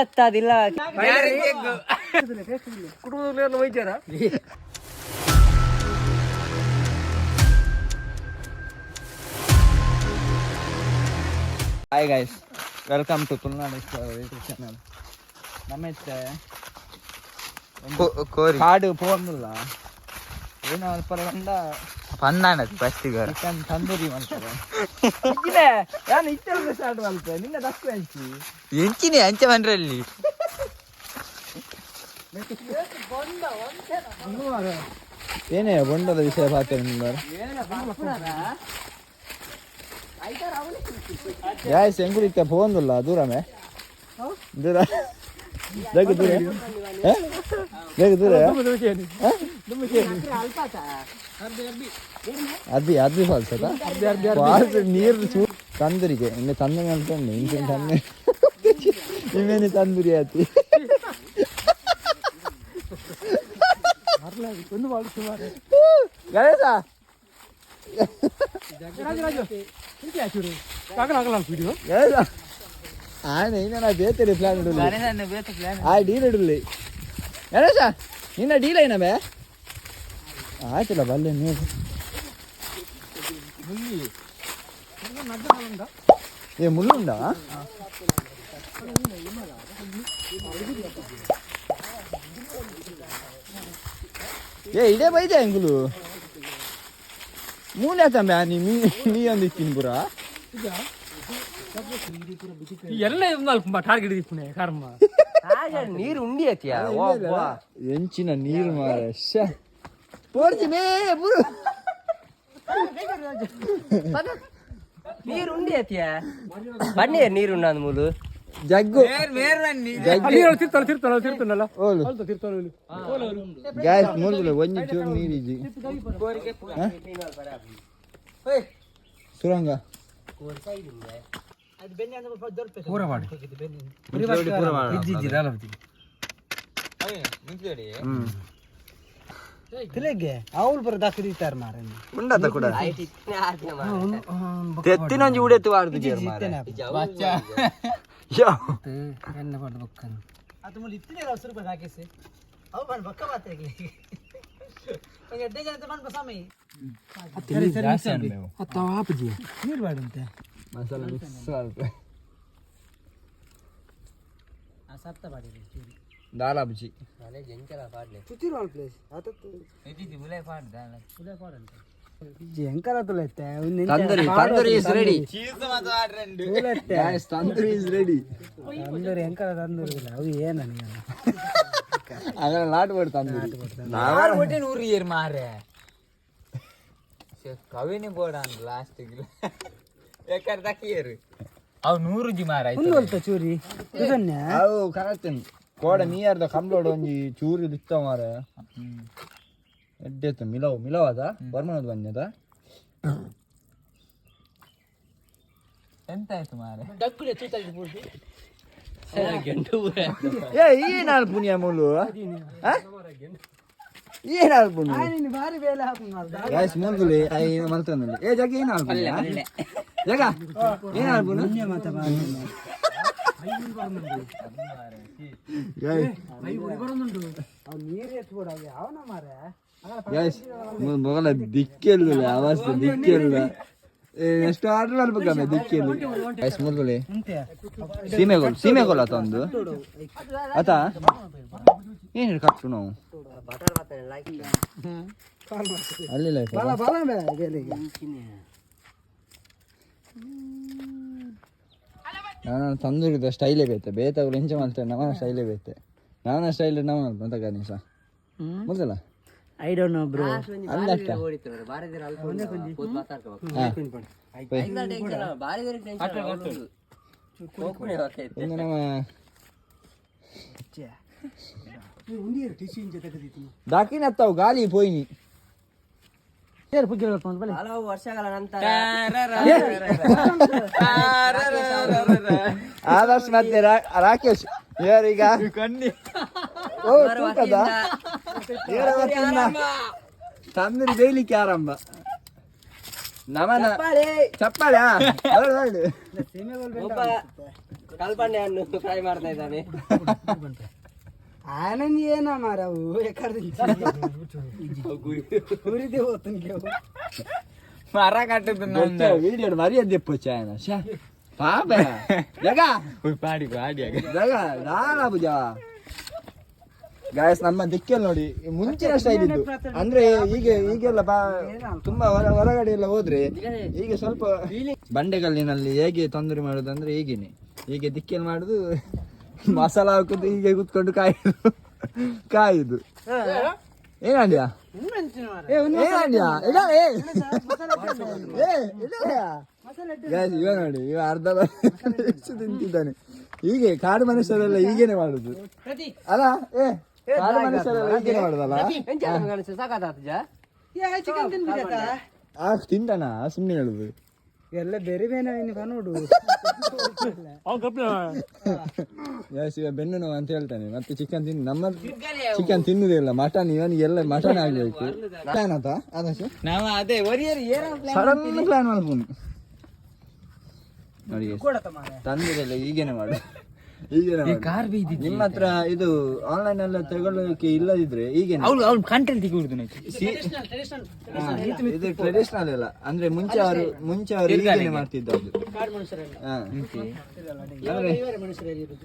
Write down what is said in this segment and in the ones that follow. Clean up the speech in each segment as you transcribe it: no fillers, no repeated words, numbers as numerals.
ಎತ್ತದಿಲ್ಲ. Hi guys, welcome to Tulunadu YouTube channel. ನಮ್ಮ ಇತ್ತೆ ಕೋರಿ. ಕಾಡು ಪೋಂದಿಲ್ಲ ಏನೋ ಅಲ್ಪ ಬಂದ. ಪನ್ನಾಣ ಫಸ್ಟ್. ಚಿಕನ್ ತಂದೂರಿ ಮಾಡ್ತಾರೆ. ಇಜ್ಜಿನೆ, ನಾನು ಇತ್ತೆಲ್ಲ ಸ್ಟಾರ್ಟ್ ಮಲ್ಪೆ ನಿನ್ನ ದಕ್ಕು ಅಂಚಿ. ಎಂಚಿನಿ ಅಂಚೆ ಬಂದ್ರಲ್ಲಿ. ಏನೇ ಬೊಂಡದ ವಿಷಯ ಪಾತ್ರ. ಗಾಯ್ಸ್, ಎಂಗುಲಿತ್ತ ಪೋಂದಿಲ್ಲ. ದೂರಮೆ ದೂರ, ಬೇಗ ದೂರ, ಹ? ಬೇಗ ದೂರ. ಹ? ಅರ್ಬಿ ಅರ್ಬಿ ಫಾಲ್ಸ್ ಅದ. ಫಾಲ್ಸ್ ನೀರು ಚೂ ತಂದೂರಿಗೆ ಇನ್ನು ತಂದೂರಿ ಅನ್ಕೊಂಡು ಇಂಚಿನ ತಂದೂರಿ ಇವೇನು ತಂದೂರಿ ಆತಿ. ಗಣೇಶ, ಗಣೇಶ, ಆನೆ ಇನ್ನ ಬೇತರಿ ಪ್ಲಾನ್ ಇಡಲಿ. ಆ ಡೀಲ್ ಇಡಲಿ. ಗಣೇಶ, ನಿನ್ನ ಡೀಲ್ ಏನಬೇ ಆಯ್ತಲ್ಲ, ಬಲ್ಲೆ ನೀರು. ಏ, ಮುಳ್ಳುಂಡಾ? ಏ, ಇದೇ ಬೈದೆ ಎಂಗುಲು ಮೂಲೆ ಆತಂಬೆ. ನೀ ಮೀ ನೀ ಒಂದು ಇತ್ತೀನಿ ಪುರ. ಎಲ್ಲ ನಾಲ್ಕು ಟಾರ್ಗೆಟ್ ಇಪ್ಪುನೆ ಕರ್ಮ. ನೀರು ಉಂಡಿ ಆತಿಯಾ? ಎಂಚಿನ ನೀರು ಮಾರ ಪೋರ್ಜಿ ಮೇ ಬುರು. ನೀರು ಉಂಡಿ ಆತಿಯಾ? ಬನ್ನಿ, ನೀರು ಉಂಡಾದ ಮೂಲು. ಜಗ್ಗು ಜಗ್ಗು. ನೀರು ತಿರ್ತಲ್ಲ ತಿರ್ತಲ್ಲ ತಿರ್ತಲ್ಲ. ಓಲು. ತಿರ್ತಲ್ಲ. ಗ್ಯಾಸ್ ಮೂರ್ಗುಲೆ ಒಂಜಿ ಚೂರು ನೀರಿಜ್ಜಿ. ಸುರಂಗ. ಅವ್ರು ಬರ ದಾಖಲಿತಾರ ಮಾರ. ಉಂಡತ ಕೂಡ ತೆತ್ತಿನೊಂಜಿ ಉಡೆತ್ತು ವಾಡ್ದು. ಯೋ. ಎನ್ನ ಪಡ್ದು ಬೊಕ್ಕನ್ ಅದು ಮೂಲ ಇತ್ತಿನ 100 ರೂಪಾಯಿ ಹಾಕಿಸಿ ಅವು ಬನ್ ಬಕ್ಕ ಮಾತ್ರ. ಎಡ್ಡೆ ಜನ ಮನ್ಪ ಸಮಯ. ನೀರು ಬಾಡಂತೆ. ಮಸಾಲ ಮಿಕ್ಸ್. ಸತ್ತ ಬಾಡಿ. ದಾಲ ಬುಜಿ. ಪ್ಲೇಸ್ ಎಂಕಲ ತುಲೈತೆ. Tandoori, tandoori is ready. Guys, tandoori is ready. Tandoori ಎಂಕಲ ತಂದೂರಿ ಇಲ್ಲ ಅವು ಏನು ನನಗೆ. ಅದನ್ನ ನಾಟು ಬೋಡು ತಂದೂರಿ. ನೂರು ಇಯರ್ ಮಾರೆ ಕವಿನಿ ಬೋಡ ಲಾಸ್ಟ್ ಬೇಕಾದ್ರೆ ತಕ್ಕಿಯರು ಅವು 100 ಜಿ ಮಾರ. ಮುಂದುವಲ್ತ ಚೂರಿ ಇದನ್ನೇ. ಅವು ಕರೆಕ್ಟ್ ಕೋಡ ನೀರ್ದ ಕಂಬ್ಲೋಡು ಒಂಜಿ ಚೂರು ದಿತ್ತ ಮಾರ. ಎಡ್ಡೆ ಇತ್ತು. ಮಿಲವ್ ಮಿಲವ್ ಅದ ಬರ್ಮನದ ಬಂದದ. ಎಂತ ಆಯ್ತು ಮಾರೆ? ಏ, ಈ ನಾಲ್ ಪುನಿಯ ಮುಲು ಈ ನಾಲ್ ಪುನಿ. ನೀನು ಭಾರಿ ಬೇಲೆ ಹಾಕು ಮಾರ್ದ. ಗಾಯ್ಸ್, ಮುಂದುಲಿ I ಮಲ್ತಂದಲ್ಲಿ. ಏ ಜಗ, ಏನ್ ಆಲ್ಪುನಿ? ಜಗ, ಏನ್ ಆಲ್ಪುನು? ಮಾತ. ಗಾಯ್ಸ್. ನೀರು ಎತ್ಬಿಡ ಯಾವನ ಮಾರ. ಗಾಯ್ಸ್, ಮೊಗಲ ದಿಕ್ಕೆಲ್ಲ ಅವಸ್ಥೆ ದಿಕ್ಕೆಲ್ಲ. ಎಷ್ಟು ಆರ್ಡರ್ ಮಾಡ್ಬೇಕಮ್ಮ ದಿಕ್ಕೆಲ್ಲ. ಗಾಯ್ಸ್, ಮುಲ್ಗುಲಿ ಸೀಮೆಗೋಲ್ ಸೀಮೆಗೋಲ್ ಆತ ಒಂದು ಆತ ಏನು ಕಟ್ಟು ನಾವು ಅಲ್ಲಿ ಲೈಫ್. ಬಲ ಬಲ ಬೇಲೆಗೆ. ನಾನು ತಂದೂರಿದ ಸ್ಟೈಲೇ ಬೇತೆ ಬೇತಗಳು ಎಂಚ ಮಾಡ್ತೇನೆ. ನಮ್ಮನ ಸ್ಟೈಲೇ ಬೇತೆ. ನನ್ನ ಸ್ಟೈಲ್ ನಮ್ಮ ಅಂತ ಗಣೇಶ ಮೊದಲ. I don't know bro. ಅಲ್ಲಕ್ಕ. ಒಂದು ನಮ್ಮ ದಾಕಿನತ್ತಾವು ಗಾಲಿ ಪೋಯಿನಿ. ಹಲವು ವರ್ಷಗಳ ನಂತರ. ಆದರ್ಶ್ ಮತ್ತೆ ರಾಕೇಶ್ ಯಾರೀಗ ಓ ತೂಕದ ಇವರ ವತಿಯಿಂದ ತಂದೂರಿ ಬೇಯಲಿಕ್ಕೆ ಆರಂಭ. ನಮನ ಚಪ್ಪಾಳೆ ಆ, ಹೊರಡು, ಹೊರಡು. ಒಬ್ಬ ಕಲ್ಪಣ್ಣೆಯನ್ನು ಫ್ರೈ ಮಾಡ್ತಾ ಇದ್ದಾನೆ. ಆನಂದ್ ಏನ ಮಾರವು ಗುರಿದೆ ಹೋತನ್ಗೆ. ಮರ ಕಟ್ಟದ್ದು. ಗೊತ್ತ ವಿಡಿಯೋ ಮರ್ಯಾದೆ ಚಾಯನ ಶ್ಯಾ ಪಾಪ ಜಗ. ಪಾಡಿ ಪಾಡಿ. ಜಗ ದಾಲ ಪೂಜಾ. ಗಾಯಸ್, ನಮ್ಮ ದಿಕ್ಕಲ್ಲಿ ನೋಡಿ, ಈ ಮುಂಚಿನ ಸ್ಟೈಲ್ ಇದ್ದು ಅಂದ್ರೆ ಈಗ ಈಗೆಲ್ಲ ಬಾ ತುಂಬಾ ಹೊರಗಡೆ ಎಲ್ಲ ಹೋದ್ರೆ ಈಗ ಸ್ವಲ್ಪ ಬಂಡೆಗಲ್ಲಿನಲ್ಲಿ ಹೇಗೆ ತೊಂದರೆ ಮಾಡುದಂದ್ರೆ ಹೀಗೇನೆ. ಹೀಗೆ ದಿಕ್ಕೆಲ್ಲಿ ಮಾಡುದು, ಮಸಾಲ ಹಾಕುದು, ಹೀಗೆ ಕೂತ್ಕೊಂಡು ಕಾಯುದು ಕಾಯುದು. ಏನಂದ್ಯಾ ಏನಂದ್ಯಾ? ಇಲ್ಲ, ಏ ಏ, ಇಲ್ಲ. Guys, ಇವ ನೋಡಿ, ಇವ ಅರ್ಧ ಎಷ್ಟು ತಿಂತಿದ್ದಾನೆ. ಹೀಗೆ ಕಾಡು ಮನುಷ್ಯರೆಲ್ಲ ಹೀಗೇನೆ ಮಾಡುದು ಅಲ್ಲ? ಏ, ಕಾಡು ಮನುಷ್ಯರೆಲ್ಲ ಹೀಗೇನೆ ಮಾಡುದಲ್ಲ? ಚಿಕನ್ ತಿನ್ಬಿಟ್ಟ. ಆ, ತಿಂತಾನ, ಸುಮ್ಮನೆ ಹೇಳುದು. ಎಲ್ಲ ಬೇರೆ ಬೇರೆ ನೋಡು. ಅವ್ನು ಕಪ್ಪ. Guys, ಇವ ಬೆನ್ನು ನೋವು ಅಂತ ಹೇಳ್ತಾನೆ ಮತ್ತೆ ಚಿಕನ್ ತಿನ್. ನಮ್ಮ ಚಿಕನ್ ತಿನ್ನುದೇ ಇಲ್ಲ, ಮಟನ್. ಇವನಿಗೆ ಎಲ್ಲ ಮಟನ್ ಆಗ್ಬೇಕು. ಪ್ಲಾನ್ ಆತ ಆದಷ್ಟು. ನಾವು ಅದೇ ಒರಿಯರ್ ಏನೋ. ಸಡನ್ ಪ್ಲಾನ್ ಮಾಡ್ಬೋದು ನೋಡಿ guys. ತಂದಿರಲ್ಲ, ಹೀಗೇನೆ ಮಾಡು, ಹೀಗೇನೆ ಮಾಡು. ಕಾರ್ ಬೀದಿ. ನಿಮ್ಮ ಹತ್ರ ಇದು ಆನ್ಲೈನ್ ಎಲ್ಲ ತಗೊಳ್ಳೋಕೆ ಇಲ್ಲದಿದ್ರೆ ಹೀಗೇನೆ. ಅವ್ಳು ಅವ್ಳು ಕಂಟೆಂಟ್ ತೆಗಿಬಿಡುದು. ಹಾ, ಇದು ಟ್ರೆಡಿಷನಲ್ ಎಲ್ಲ ಅಂದ್ರೆ ಮುಂಚೆ ಅವರು ಹೀಗೇನೆ ಮಾಡ್ತಿದ್ದದ್ದು. ಹಾ. ಅಂದ್ರೆ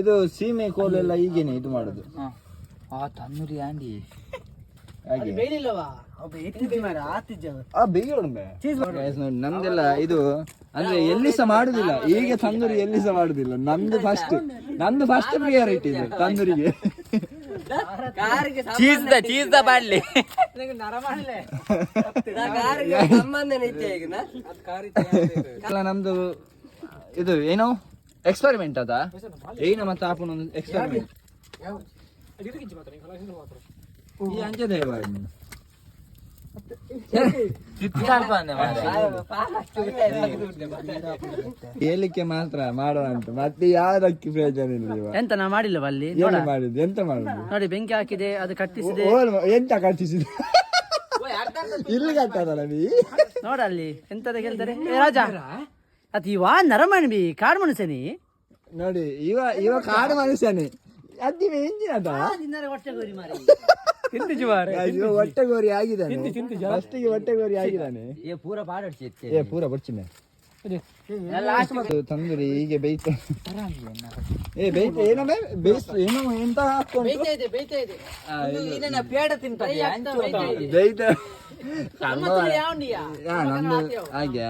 ಇದು ಸೀಮೆ ಕೋಲೆಲ್ಲ ಹೀಗೇನೆ ಇದು ಮಾಡುದು. ಆ ತನ್ನೂರಿ ಆಂಡಿ. ಹಾಗೆ. ಆ, ಬೇಯೋಣ. Guys, ನೋಡಿ, ನಮ್ದೆಲ್ಲ ಇದು ಅಂದ್ರೆ ಎಲ್ಲಿ ಸಹ ಮಾಡುದಿಲ್ಲ ಈಗ ತಂದೂರಿ, ಎಲ್ಲಿ ಸಹ ಮಾಡುದಿಲ್ಲ. ನಮ್ದು ಫಸ್ಟ್ ಪ್ರಿಯಾರಿಟಿ ಇದು ತಂದೂರಿಗೆ. ಚೀಸ್ the cheese the ಬಾಡ್ಲಿ. ಅಲ್ಲ, ನಮ್ದು ಇದು ಏನೋ ಎಕ್ಸ್ಪೆರಿಮೆಂಟ್ ಅದ ಏನು ಮತ್ತೆ ಆಪುನ ಒಂದು ಎಕ್ಸ್ಪೆರಿಮೆಂಟ್ ಈ ಅಂಚೆ. ಹೇಳಿಕ್ಕೆ ಮಾತ್ರ ಮಾಡುವ ಅಂತ, ಮತ್ತೆ ಯಾವ್ದಕ್ಕೆ ಪ್ರಯೋಜನ ಇಲ್ಲ ಇವ. ಎಂತ ನಾ ಮಾಡಿಲ್ಲವ ಅಲ್ಲಿ? ಏನು ಮಾಡಿದ್ದು? ಎಂತ ಮಾಡುದು? ನೋಡಿ, ಬೆಂಕಿ ಹಾಕಿದೆ, ಅದು ಕಟ್ಟಿಸಿದೆ. ಓಲ್ ಎಂತ ಕಟ್ಟಿಸಿದ? ಇಲ್ಲಿ ಕಟ್ಟದಲ್ಲ ನೀ? ನೋಡ ಅಲ್ಲಿ ಎಂತದ ಹೇಳ್ತಾರೆ. ಏ ರಾಜ, ಅದು ಇವಾ ನರಮಣಿ ಬಿ ಕಾಡು ಮನುಷ್ಯನಿ. ನೋಡಿ, ಇವ ಇವ ಕಾಡು ಮನುಷ್ಯನೇ. ಅದ್ದಿವೆ ಎಂಜಿನ ಅದ. ತಿಂತಿಜಿ ಮಾರ್ರೆ. ಇವ ಹೊಟ್ಟೆಗೋರಿ ಆಗಿದ್ದಾನೆ, ಫಸ್ಟಿಗೆ ಹೊಟ್ಟೆಗೋರಿ ಆಗಿದ್ದಾನೆ. ಏ ಪೂರ ಪಾಡಡ್ಸಿ. ಏ ಪೂರ ಬರ್ಚಿಮೆ ತಂದೂರಿ ಹೀಗೆ ಬೇಯ್ತ. ಏ ಬೇಯ್ತ, ಏನೋ ಬೇಯ್ಸ್ ಏನೋ ಎಂತ ಹಾಕೊಂಡು ಪೇಡ ತಿಂತದೆ. ಬೇಯ್ತ. ಹಾ, ನಂದು ಹಾಗೆ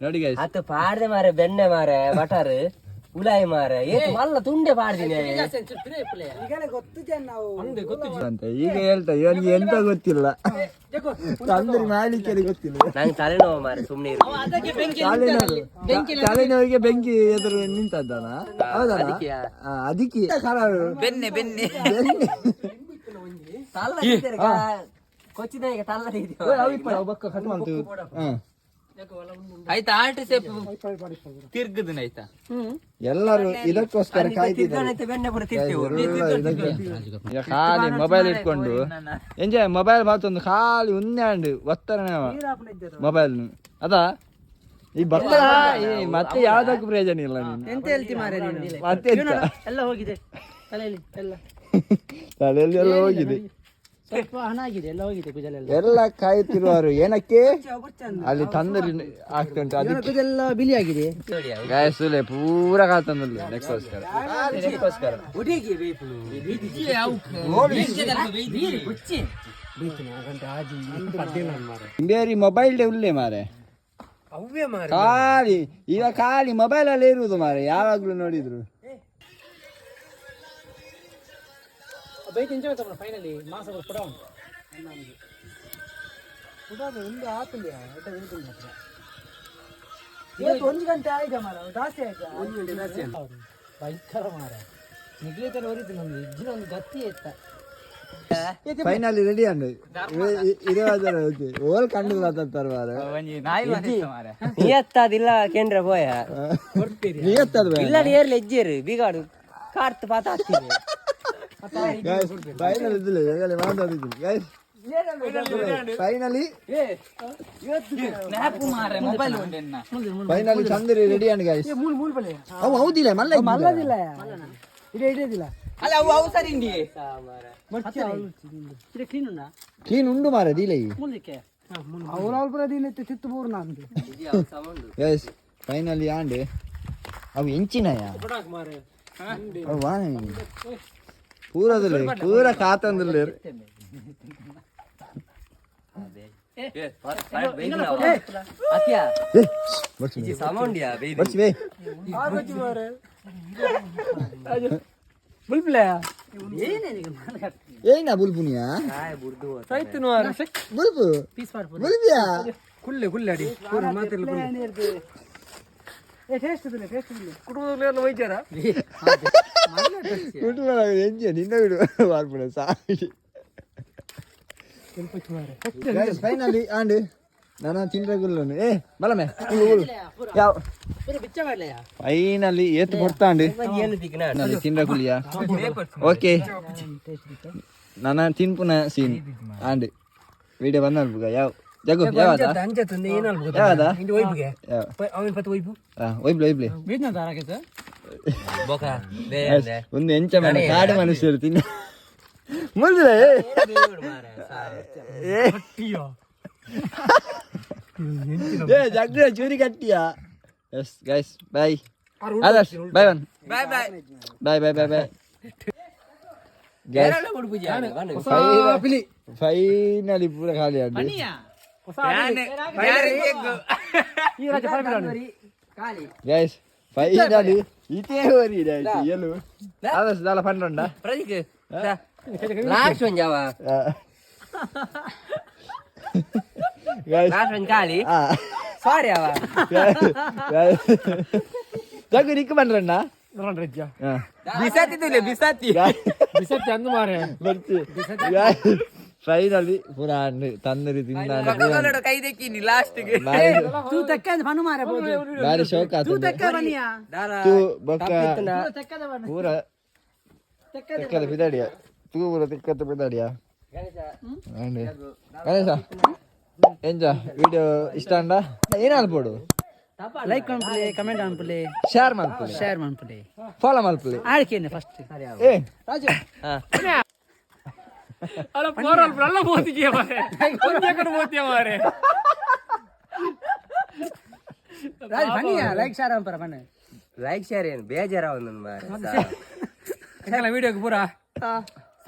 ನೋಡಿ ಗೈಸ್. ಅತ್ತು ಪಾಡ್ದೆ ಮಾರೆ, ಬೆಣ್ಣೆ ಮಾರೆ, ಬಟರ್ ಉಲಾಯಿ ಮಾರೆ, ಏತ್ ಮಲ್ಲ ತುಂಡೆ ಪಾಡ್ದಿನಿ. ಅಂತ ಈಗ ಹೇಳ್ತಾ, ಇವನಿಗೆ ಎಂತ ಗೊತ್ತಿಲ್ಲ, ತಂದೂರಿ ಮಾಡ್ಲಿಕ್ಕೆ ಗೊತ್ತಿಲ್ಲ. ನಂಗೆ ತಲೆನೋವು ಮಾರೆ, ಸುಮ್ನೆ ಇರು. ತಲೆನೋವು, ತಲೆನೋವಿಗೆ ಬೆಂಕಿ ಎದುರು ನಿಂತದ್ದಲ್ಲ, ಹೌದಲ್ಲ? ಹಾ, ಅದಕ್ಕೆ ಖರಾಬು. ಬೆನ್ನೆ ಬೆನ್ನೆ. ಬೆನ್ನೆ. ತಲ್ಲ ಕೊಚ್ಚಿದ ತಲ್ಲ. ಓ, ಅವು ಇಪ್ಪು, ಅವು ಬಕ್ಕ ಕಟ್ ಮಾಡ್ತು. ಹಾ. ಆಯ್ತಾ, ಆಟ ಸೇಪ್ ತಿರ್ಗದನ ಆಯ್ತಾ? ಎಲ್ಲರೂ ಇದಕ್ಕೋಸ್ಕರ ಕಾಯ್ತಿದ್ದಾರೆ. ಬೆಣ್ಣೆ ಪೂರ ತಿರ್ತೇವೆ. ಎಲ್ಲ ಈಗ ಖಾಲಿ ಮೊಬೈಲ್ ಇಟ್ಕೊಂಡು ಎಂಜಾಯ್. ಮೊಬೈಲ್ ಮಾತೊಂದು ಖಾಲಿ ಉನ್ನೆ ಅಂಡು ಒತ್ತರನೇ ಮೊಬೈಲ್ ಅದ ಈ ಬರ್ತಾರ. ಈ ಮತ್ತೆ ಯಾವ್ದಕ್ಕೂ ಪ್ರಯೋಜನ ಇಲ್ಲ ನೀನು. ಎಂತ ಹೇಳ್ತಿ ಮಾರೆ ನೀನು? ಮತ್ತೆ ಎಂತ? ಎಲ್ಲ ಹೋಗಿದೆ ತಲೆಯಲ್ಲಿ ಎಲ್ಲ. ತಲೆಯಲ್ಲಿ ಎಲ್ಲ ಹೋಗಿದೆ. ಸ್ವಲ್ಪ ಹಣ ಆಗಿದೆ, ಎಲ್ಲ ಹೋಗಿದೆ ಗುಜಲೆಲ್ಲ. ಎಲ್ಲ ಕಾಯುತ್ತಿರುವರು ಏನಕ್ಕೆ? ಅಲ್ಲಿ ತಂದೂರಿ ಆಗ್ತಾ ಉಂಟು ಅದಕ್ಕೆ. ಗುಜೆಲ್ಲ ಬಿಳಿ ಆಗಿದೆ. ಗಾಯಸುಲೆ ಪೂರ ಕಾತಂದಲ್ಲಿ ನೆಕ್ಕೋಸ್ಕರ ನೆಕ್ಕೋಸ್ಕರ. ಬೇರೆ ಮೊಬೈಲ್ ಉಲ್ಲೇ ಮಾರೆ, ಖಾಲಿ ಈಗ ಖಾಲಿ ಮೊಬೈಲ್ ಅಲ್ಲಿ ಇರುವುದು ಮಾರೆ, ಯಾವಾಗ್ಲೂ ನೋಡಿದ್ರು. ಫೈನಲಿ ಮಾಸ ಕೂಡ ಉಂಟು. ಒಂದು ಗಂಟೆ ಆಯ್ತಾ ಮಾರ? ಜಾಸ್ತಿ ಆಯ್ತಾ? ಒಂದು ಗಂಟೆ ಜಾಸ್ತಿ. ಭಯಂಕರ ಮಾರ ನಿಗ್ಲೇತರ ಹೊರಿತು ನಮ್ಗೆ ಇಜ್ಜಿನ ಒಂದು ಗತಿ ಇತ್ತ. ಫೈನಲಿ ರೆಡಿ ಅಂಡು ಇದೇ. ಓಕೆ, ಓಲ್ ಕಂಡು ಮಾತಾಡ್ತಾರೆ ಮಾರೆ. ಒಂಜಿ ನಾಯಿ ಮಾರೆ. ನಿಯತ್ತಾದಿಲ್ಲ ಕೇಂದ್ರ ಪೋಯ. ನಿಯತ್ತದ. ಇಲ್ಲ, ಏರ್ಲಿ ಎಜ್ಜೇರು ಬೀಗಾಡು ಕಾರ್ತ್ ಪಾತ ಹಾಕ್ತೀನಿ. ಫೈನಲ್ ಇದ್ದಿಲ್ಲ, ಈಗಲೇ ಮಾತಾಡಿದ್ದೀನಿ ಗೈಸ್. Finally snap ಮಾರೆ ಮೊಬೈಲ್ ಉಂಡೆನ್ನ. ಫೈನಲಿ ತಂದೂರಿ ರೆಡಿ ಅಂಡ್ ಗೈಸ್. ಅವು ಹೌದಿಲ್ಲ ಮಲ್ಲ ಮಲ್ಲದಿಲ್ಲ, ಇಡೇ ಇಡೇದಿಲ್ಲ. ಅಲ್ಲ, ಅವು ಅವು ಸರಿ ಇಂಡಿ. ಇಡೆ ಕ್ಲೀನ್ ಉಂಡಾ? ಕ್ಲೀನ್ ಉಂಡು ಮಾರೆ ದೀಲ. ಮುಂದಕ್ಕೆ ಅವ್ರ ಅವ್ರ ದಿನ ತಿತ್ತು ಬೋರ್ ನಂದು. ಗೈಸ್, ಫೈನಲಿ ಆಂಡ್ ಅವು ಎಂಚಿನಯ ಅವು ವಾನೆ ಪೂರದಲ್ಲಿ ಪೂರ ಕಾತಂದುಲ್ಲೇರು. ಅತ್ಯಾ. ಏ, ಬರ್ಸಿ. ಇಜ್ಜಿ ಸಮೌಂಡಿಯಾ ಬೇಯ್ದು. ಬರ್ಸಿ ಬೇ. ಬುಲ್ಪ್ಲೆ ಏನೇ ಏನ ಬುಲ್ಬುನಿಯಾ? ಕಾಯ್ ಬುರ್ದು. ಬುಲ್ಬು. ಪೀಸ್ ಮಾಡ್ಬೋದು. ಬುಲ್ಬಿಯಾ. ಕುಲ್ಲೆ ಕುಲ್ಲೆ ಅಡಿ ಮಾತಿಲ್ಲ. ಏ, ಟೇಸ್ಟ್ ಇಲ್ಲ, ಟೇಸ್ಟ್ ಇಲ್ಲ. ಕುಟುಂಬ ಎಂಜ ನಿನ್ನ ಬಿಡು ವಾರ್ಪುಡ ಸಾಯಿ. Guys, finally and ನಾನು ತಿಂದ್ರೆ ಗುಲ್ಲನು. ಏ ಬಲಮೆ ಉಳು ಉಳು ಯಾವ. ಬಿಚ್ಚ ಮಾಡ್ಲೆಯಾ? ಫೈನಲಿ ಏತ್ ಕೊಡ್ತಾಂಡು. ಏನು ತಿಕ್ನ? ತಿಂದ್ರೆ ಗುಲಿಯಾ. ಓಕೆ, ನನ್ನ ತಿನ್ಪುನ scene and video ಬಂದ ಯಾವ ಜಗು ಯಾವದ? ಯಾವದ? ಯಾವ? ಹಾ, ಒಯ್ಬ್ಲೆ ಒಯ್ಬ್ಲೆ. ಬೀಜ್ನ ದಾರಾಕೈತೆ. ಬೊಕ. ಒಂದು ಎಂಚ ಮೇಡ ಕಾಡು ಮನುಷ್ಯರು ತಿನ್ನ ಮುಂದೆ. ಏ ಏ ಜಗ್ಗ ಚೂರಿ ಕಟ್ಟಿಯಾ. Yes guys, bye. Adarsh, bye one. Bye bye. Bye bye bye bye guys. Finally ಪೂರ ಖಾಲಿ ಆಗಿ. ಗೈಸ್, ಫೈನಲಿ ಇತೇ ಹೋರಿ ಎಲು ಆದರ್ಶ್ ದಾಲ ಪಂಡ್ರಂಡ. ಪ್ರದೀಕ್, ಲಾಸ್ಟ್ ಒಂಜ್ ಯಾವ? ಗೈಸ್. ಲಾಸ್ಟ್ ಒಂಜ್ ಖಾಲಿ. ಆ. ಸಾರಿ ಅವ. ಜಗ್ಗು ನಿಕ್ಕು ಪಂಡ್ರಂಡ. ಬಿಸಾತಿದ್ದಿಲ್ಲ ಬಿಸಾತಿ. ಬರ್ತಿ. ಫೈನಲಿ ಪೂರ ತಂದೂರಿ ತಿಂದ. ಕೈ ದಕ್ಕಿನಿ ಲಾಸ್ಟ್ ಗೆ. ತೂ ತಕ್ಕ ಪನು ಮಾರ. ಬಾರಿ ಶೋಕ್ ಆತು. ತಕ್ಕ ಬನ್ನಿಯಾ. ತೂ ಬೊಕ್ಕ. ತಕ್ಕದ ಬಣ್ಣ. ಪೂರ ತಿಕ್ಕದ ಬಿದಾಡಿಯ. ತೂ ಪೂರ ತಿಕ್ಕದ ಬಿದಾಡಿಯ. ಗಣೇಶ, ಎಂಜ ವಿಡಿಯೋ ಇಷ್ಟ ಅಂಡ ಏನ್ ಅಲ್ಪೋಡು? ಲೈಕ್ ಮನ್ಪುಲೆ, ಕಮೆಂಟ್ ಮನ್ಪುಲೆ. ಶೇರ್ ಮಲ್ಪುಲೆ. ಶೇರ್ ಮನ್ಪುಲೆ. ಫಾಲೋ ಮಲ್ಪುಲೆ. ಆಳ್ಕೇನೆ ಫಸ್ಟ್. ಏ. ರಾಜು. ಅಲ್ಲ, ಪೋರಲ್ ಅಲ್ಲ, ಮೋತಿಗೆ ಮಾರೆ, ಒಂದೇ ಕಡೆ ಮೋತಿಯ ಮಾರೆ. ರಾಜು ಬನ್ನಿಯಾ, ಲೈಕ್ ಶೇರ್ ಅಂಪರ ಬನ್ನಿ. ಲೈಕ್ ಶೇರ್ ಏನು ಬೇಜಾರ ಒಂದೊಂದು ಮಾರೆ. ವಿಡಿಯೋಗೆ ಪೂರ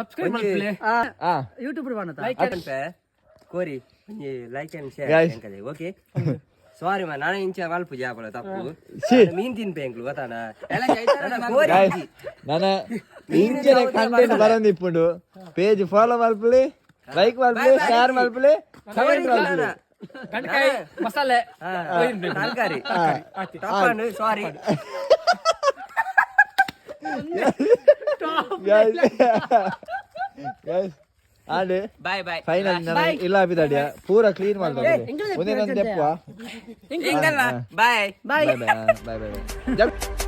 ಸಬ್ಸ್ಕ್ರೈಬ್ ಮಾಡ್ಕೊಳ್ಳಿ. ಆ. ಯೂಟ್ಯೂಬ್ ಬಣ್ಣತ. ಕೋರಿ ಒಂಜಿ like and share. Guys. Okay, sorry ಮಾ, ನಾನು ಇಂಚ ಮಲ್ಪು ಜಾಪಲ ತಪ್ಪು. ಸಿ. ಮೀನ್ ತಿನ್ಪೆ ಎಂಕ್ಲು ಗೊತ್ತಾನ ಕೋರಿ. ಗೈಸ್, ನನ್ನ ಇಂಚಿನ ಕಂಟೆಂಟ್ ಬರಂದಿಪ್ಪುಂಡು. ಪೇಜ್ ಫಾಲೋ ಮಲ್ಪುಲೆ, ಲೈಕ್ ಮಲ್ಪುಲೆ, ಶೇರ್ ಮಲ್ಪುಲೆ, ಕಮೆಂಟ್ ಮಲ್ಪುಲೆ. ಗಂಟಕಾಯಿ ಮಸಾಲೆ. ತರಕಾರಿ ತಪ್ಪು, ಸಾರಿ. Guys guys and bye bye. Final ನಾನು ಇಲ್ಲ ಬಿದಾಡಿಯ ಪೂರ ಕ್ಲೀನ್ ಮಾಡ್ತಾರೆ. ಒಂದೇ ಒಂದು ದೆಪ್ಪುವ. ಹಿಂಗಲ್ಲ, bye. Bye. Bye bye bye boy.